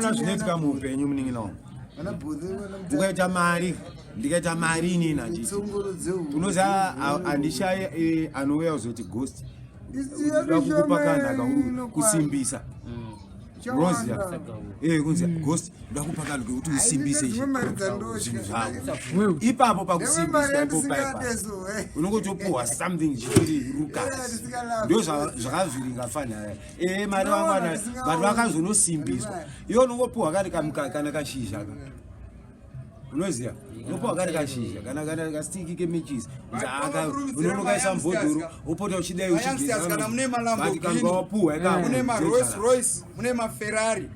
Unoona zvinoitika muupenyu, munin'ina wangu. Ukaita mari, ndikaita mari inini, handiti unoziva handishayi anouya kuzoti, "Ghost, ndoda kukupa kanhu aka kusimbisa." Unoziva, kunzi, "Ghost, ndoda kupa kanhu kekuti usimbise zvinhu zvako." Ipapo pakusimbiswa ipo paipa unongotopuhwa something chitori rukasi. Ndo zvakavhiringa fanira mari vangwana, vanhu vakazonosimbiswa. Iwe unongopuhwa kari kana kashizha ka, unoziva, unopuhwa kari kashizha kana kastiki kemechisi, unonokaisa mubhodhoro, wopota uchidai. Mayoungsters, kana mune maLamborghini, Wapuhwa. Mune maRolls Royce, mune maFerrari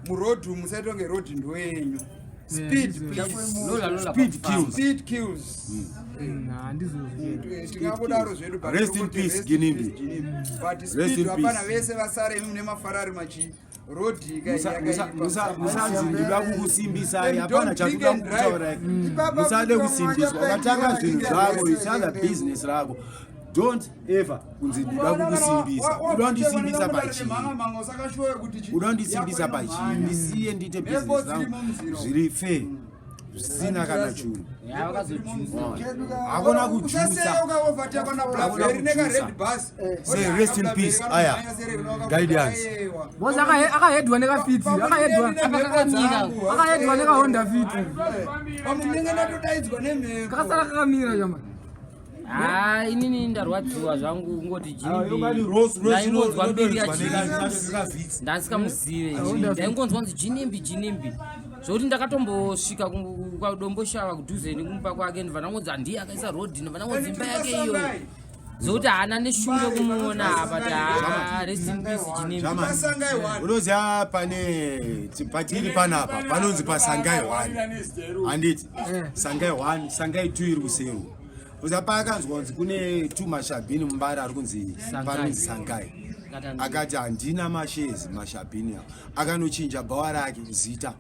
murodhi, musaita kunge rodhi ndoyenyu. Speed, please. Lola, lola. Speed Pakufamba. kills. Speed kills. Handizvozvo. Tingangodaro zvedu, but Rest in tongoti peace, rest in Ginimbi. peace, Ginimbi. But Rest speed, in hapana. peace. Vese vasara imi mune maFerrari, machi rodhi. Musanzi ndinoda kukusimbisai, hapana chatoda kukutaurai. Musade kusimbiswa. Ukatanga zvinhu zvako, it's other business rako. Don't ever kunzi ndoda kukusimbisa. Uda kundisimbisa pachii? Uda kundisimbisa pachii? Ndisiye ndiite business rangu zviri fair, zvisina kana chunhu. Ya, vakazojusa. Hakuna kujusa. Ukaovatakana red bus. Say rest in peace. Aya. Guidance. Boss akahedwa nekaFit, akahedwa. Akakamira. Akahedwa nekaHonda Fit. Pamwe munenge ndatodaidzwa nemhepo. Kakasara kakamira chama. Ha, inini ndarwadziwa zvangu kungoti Yongani Rolls Royce. Ndaingonzwa mbiri inododzwa yaJinimbi. nekaVitz. Ndasikamuzive. Ndaingonzwa kunzi Jinimbi, Jinimbi, zvokuti ndakatombosvika kwaDomboshava kudhuze nekumba kwake, ndibva ndangonzi handiye akaisa rodhi, ndibva ndangonzi imba yake iyoyo, zvokuti haana neshungu yekumuona apa. Ti rest in peace, Jinimbi. Pasangai one. Unoziva pane patiri panapa panonzi paSangai 1, handiti? Sangai 1, Sangai 2 iri kuseru. Uziva paakanzwa kunzi kune tu mashabhini muMbare ari kunzi Sangai. panonzi Sangai, akati handina mashares mashabhini awo. Akanochinja bhawa rake zita,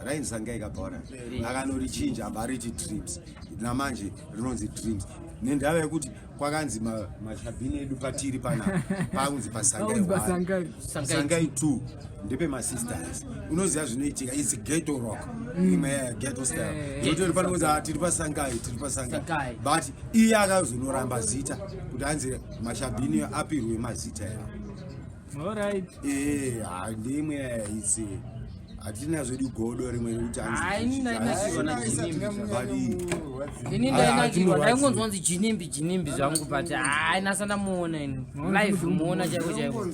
rainzi Sangai kabhawa rake, akanorichinja abva ariti Dreams. Namanje rinonzi Dreams nendava yekuti kwakanzi mashabhini edu patiri panapa pakunzi paSangai Pakunzi 1. paSangai. Sangai 2 ndepemasisters. Unoziva zvinoitika, it's ghetto rock, imwe ghetto style, yotori panokunzi, "Ah, tiri paSangai, tiri paSangai." Sangai. But iye akazonoramba zita kuti hanzi mashabhini apirwe mazita yavo. Alright. Ndimwe itsi hatina zvedu godo rimwe rekuti hanzi Hai, ini ndainakirwa naJinimbi. But Ini Ah, ndainakirwa, hatimurwadzi. ndaingonzwa kunzi Jinimbi, Jinimbi zvangu, but hai, nasana muona ini live, muona chaiko chaiko.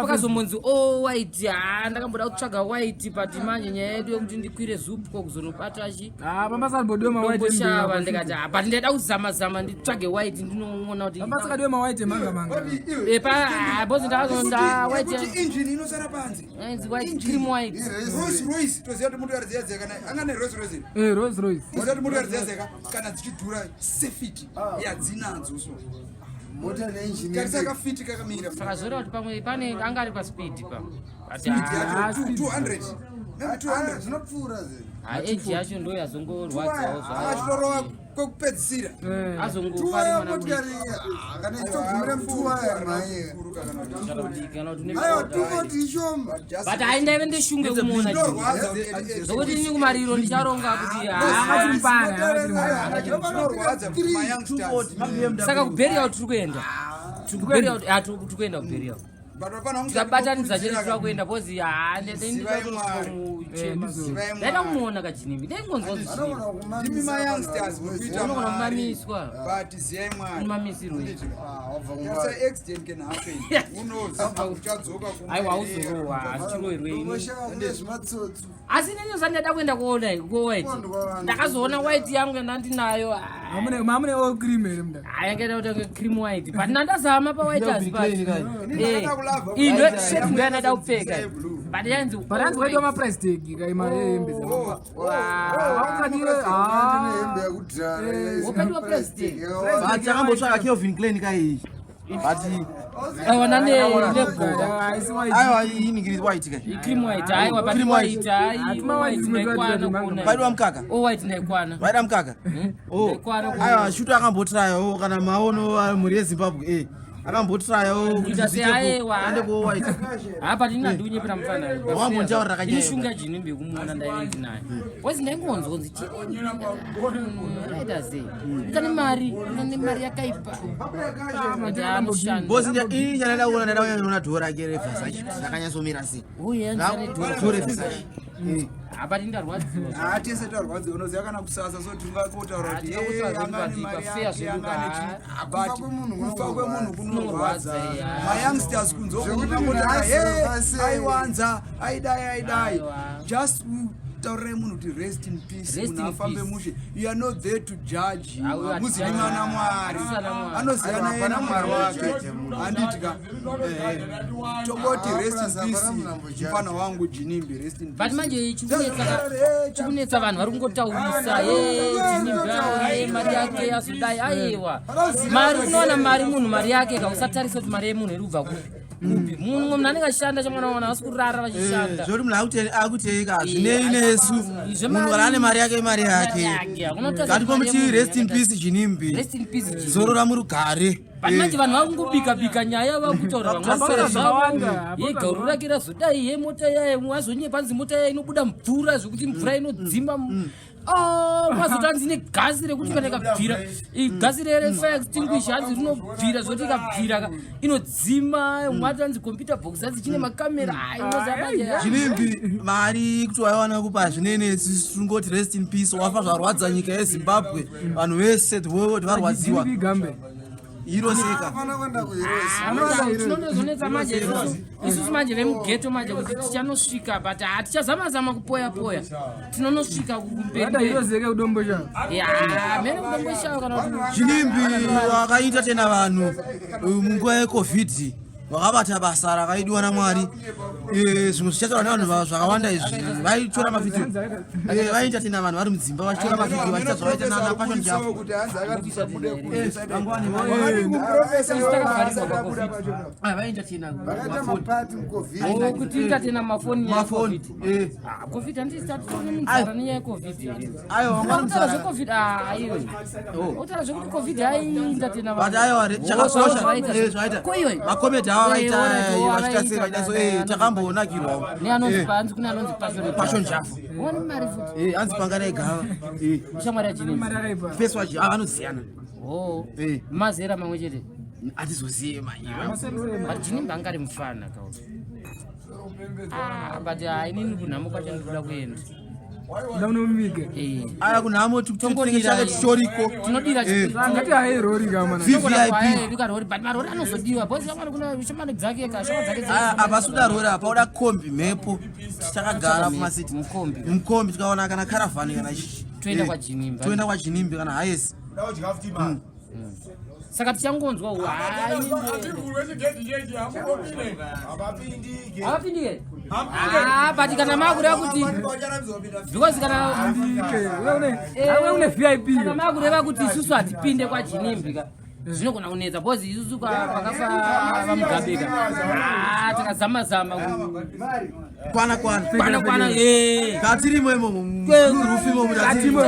Pakazombonzi o white, ha, ndakamboda kutsvaga white, but manje nyaya yedu yekuti ndikwire Zupco kuzonobata chi Pambasambodiwe mawhite. Domboshava, ndikati, "Ah," but ndaida kuzama zama nditsvage white, ndinoona kuti Pambasakadiwe mawhite manga manga. Bozi ndakazonda white. Kuti engine inosara panze. Ainzi white, cream white. Rolls Royce, toziva kuti motokari dziya dziya, kana anga neRolls Royce iri. Rolls Royce. Toziva kuti motokari dziya dziya kana dzichidhura, safety yadzinadzo, so Mota neengine. Tarisa kaFit kakamira. Saka zvoreva kuti pamwe pane anga ari paspeed pa, but Speed ah, yacho speed. 200, maybe 200. Zvinopfuura ze. Ah, age yacho ndo yazongorwadzawo zvayo. Achitorova kwekupedzisira. Azongofa Tuwaya ari mwana motikari kana ichitogumira mutuwaya maiye. mudiki, kana kuti une Aiwa, 240 ishoma. But hai, ndaive ndeshungu yekumuona Zvinorwadza. zvokuti ini kumariro ndicharonga kuti Akati mupana, akati mupana. Zvinorwadza kuti mayoungsters. Saka kuburial tiri kuenda, tiri kuburial, ah, tiri kuenda kuburial. But vafana Tikabatanidza chete tiri kuenda because Zivai Mwari. Zivai ndaida Mwari. kumuona kaJinimbi, ndaingonzwa kuti Jinimbi. Ndimi mayoungsters mukuita Unogona mari. kumamiswa. But ziyai Mwari. Kumamisirwe. Tarisa, accident can happen, who knows uchadzoka kumba Aiwa, here. hauzorohwa, hazvichirohwerwe ini. Kune zvimatsotsi. Asi nini zandada kuenda kuona kuwhite, ndakazoona white yangu yandandinayo. Mamune all cream here munda? Yangaita kuti cream white, but ndandazama pawhite, asi Ndakada kulava. iyi ndo shirt ndo yandada kupfeka, but yanzi But hanzi waidiwa maprice tag kaima hembe. Haukadiwe. Hembe yakudhara. Wakadiwa price tag. But takambotsvaka Calvin Klein kai, but Aiwa, nane nebhoka. Haisi white. Aiwa, iningiri white kai. Cream white, aiwa, but Cream white. white, ai Hatuma white white dzimwe ndaikwana dzati kuona. Vaidwa mukaka. O white ndaikwana. Vaida mukaka. Oh. Ndaikwana kuona. Aiwa, shuto akambotrayawo kana maono mhuri yeZimbabwe. Akambotrayawo Kuita seayewa. ande kuwaita. Apa ndini handiunyepera mufana. Wambontaurira kanyaya. Ini shunga Ginimbi kumuona ndaive ndinayo. Wazi ndaingonzwa kunzi Ginimbi. Akaita sei? Kane mari, kane mari yakaipa. Ati anoshanda. Bosi ini chandaida kuona, ndaida kunyanya dhoo rake reVersace kuti rakanyatsomira sei. Uye anzi ane Dhoo reVersace. Apa tindarwadziwa. Haa, tese tarwadziwa, unoziva kana kusasa, so tingakotaura kuti Ah, tingakusasa "Eh, anga ane zvedu mari but fair yake, zvedu anga ane ka. chii." Kufa But kwemunhu kufa kwemunhu kunorwadza. Kunorwadza, yeah. Mayoungsters kunze uko Zvekuti munongoti, munhu "Ah, hey, azofa sei?" aiwanza, aidai, aidai. Aiwa. Just taurirai munhu kuti rest in peace. Rest Munhu in afambe peace. mushe. You are not there to judge him. Auya, Hamuzi hatijudge. mwana Mwari. Hatisana Mwari. Anoziyana Aiwa, yena hapana Mwari munhu wake. anojudge munhu. Handiti ka? Tongoti Ah, rest in plus peace. hapana munhu ambojudge. Mufana wangu Ginimbi, rest in But peace. manje chikunetsa vanhu vari kungotaurisa, "Eh, Ginimbi, eh, mari yake yazodai." Aiwa, mari unowana mari, munhu mari yake ka, usatarisa kuti mari yemunhu iri kubva kupi kupi. Munhu munhu anenge achishanda chamwana wana asi kurara vachishanda. Zvoti munhu akuteka zvinei nesu. Izvo Munhu kana ane mari yake, mari yake. Yake, hakuna kutarisa Ngatipomuti mari yemunhu rest in yakaita. peace, Ginimbi. Rest in peace, Ginimbi. Zorora murugare. But manje vanhu vakungobika bika nyaya, vakutaura vamwe Hapana zvavo. zvakawanda, Ye hapana. gauru rake razodai, ye mota yaye wazonyepa, hanzi mota yaye inobuda mvura zvekuti mvura inodzima. Ah, mazoti hanzi negasi rekuti kana ikabvira, gasi refire extinguisher hanzi rinobvira zvekuti ikabvira inodzima. Mwati hanzi computer box hanzi chine makamera. Ginimbi mari kuti waiwana kupa zvinei nesu. Tingoti rest in peace. Wafa zvarwadza nyika yeZimbabwe, vanhu vese, the world varwadziwa. Ginimbi gambe. Hiroseka. Afana kuenda kuHeroes. Tinonozonetsa manje isusu manje vemughetto manje kuti tichanosvika, but hatichazama-zama kupoya poya, tinonosvika Vada kumberi. Hiroseke kuDomboshava. Ya, mene kuDomboshava kana kuti Ginimbi wakaita tena vanhu munguva yeCovid, wakabata basa rakaidiwa naMwari. Zvimwe zvichataura nevanhu zvakawanda izvi. Vaitora mavhidhiyo, vaiita tena vanhu vari mudzimba vachitora mavhidhiyo vachiita zvavaita naPassion Java. Kuti hanzi akati Mangwani. Vaita tena Vakaita mapati muCovid. Oh, kuti ita tena mafoni. Mafoni. COVID handisati munzara nenyaya yeCovid here? Aiwa, wangwani Utaura muzara. zveCovid, aiwe, utaura zvekuti COVID aiita tena. But aiwa, chakakosha zvaita Koiwe makomedi ava vaita vachiita sei, vaita vaita so takambonakirwawo. Neanonzi panzi kune anonzi Passion. Passion Java. Wani mari futi. Hanzi panganai gava. Shamwari yaGinimbi. Mari yakaipa. Fesi wacho vanoziyana. Oh, mazera mamwe chete. Hatizoziye manyira. But Ginimbi anga ari mufana kauri. Ah, but inini kunhamo kwacho ndikuda kuenda. Ndamunomuvige. Aya, kunhamo Tongodira- change tichoriko. Tinodira. Ngati hayi rori kamana. VVIP. Rori, but marori anozodiwa because amwani kuna shamwari dzake ka, shamwari dzake. Aya, apa suda rori, apa uda kombi, mhepo, takagara mumasiti. Mukombi. Mukombi, tikaona kana karavhani kana ichi. Toenda kwaGinimbi. Toenda kwaGinimbi kana Hiace. Kudya futi mari. Saka tichangonzwa. Havapindike. Havapindike. Ah, but kana makureva kuti, because kana Une VIP. Kana makureva kuti isusu hatipinde kwaGinimbi ka, zvinogona kunetsa because isusu pakafa vaMugabe ka, ah, takazama-zama Kwana kwana. Kwana kwana. Katirimo imomo, murufu imomo tatirimo.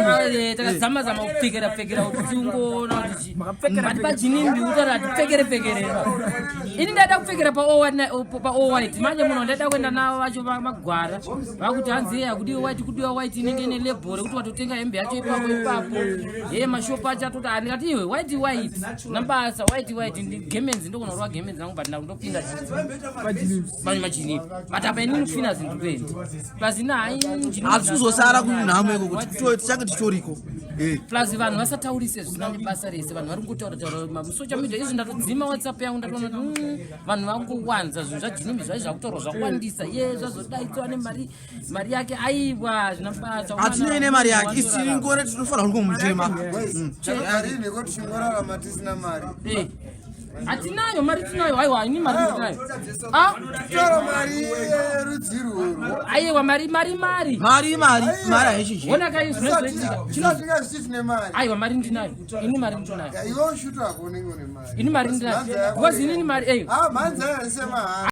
Takazama-zama kupfekera pfekera kuti tiungoona kuti but paGinimbi utaura hatipfekere pfekerera. Ini ndaida kupfekera pa all white manje munhu wandaida kuenda navo vacho magwara vakuti hanzi ye hakudiwe white, kudiwa white inenge ine label rekuti watotenga hembe yacho ipapo ipapo. Ye mashopu acho atoti andikati iwe white white nambasa white white gemenzi, ndogona kurova gemenzi rangu, but ndakundopinda maGinimbi. But apa inini kufina zvinhu kuendi plus ina hai. Hatisi kuzosara kunhamo iko kuti tichange tichoriko. Plus vanhu vasataurise zvisina nebasa rese. Vanhu vari kungotaura taura musocial media izvi. Ndatodzima WhatsApp yangu, ndatoona kuti vanhu vangowanza zvinhu zvaGinimbi zvai zvakutaurwa zvawandisa. Ye zvazodaidzwa nemari, mari yake, aiwa, zvina basa. Hatinei nemari yake, isingore tinofanira kungomuchema. Chakarini ko tichingorarama tisina mari? Hatinayo mari, tinayo. Aiwa, ini mari ndinayo. Ah, Taura mari yerudzi rworwo. Aiwa, mari mari mari. Mari mari mari haichinji. Ona kai zvinozoitika. Tisatingazviti tine mari. Aiwa, mari ndinayo ini, mari ndinayo. Iwe ushutu hako unenge une mari. Ini mari ndinayo because inini mari eyo. Ah, mhanza yasemahara.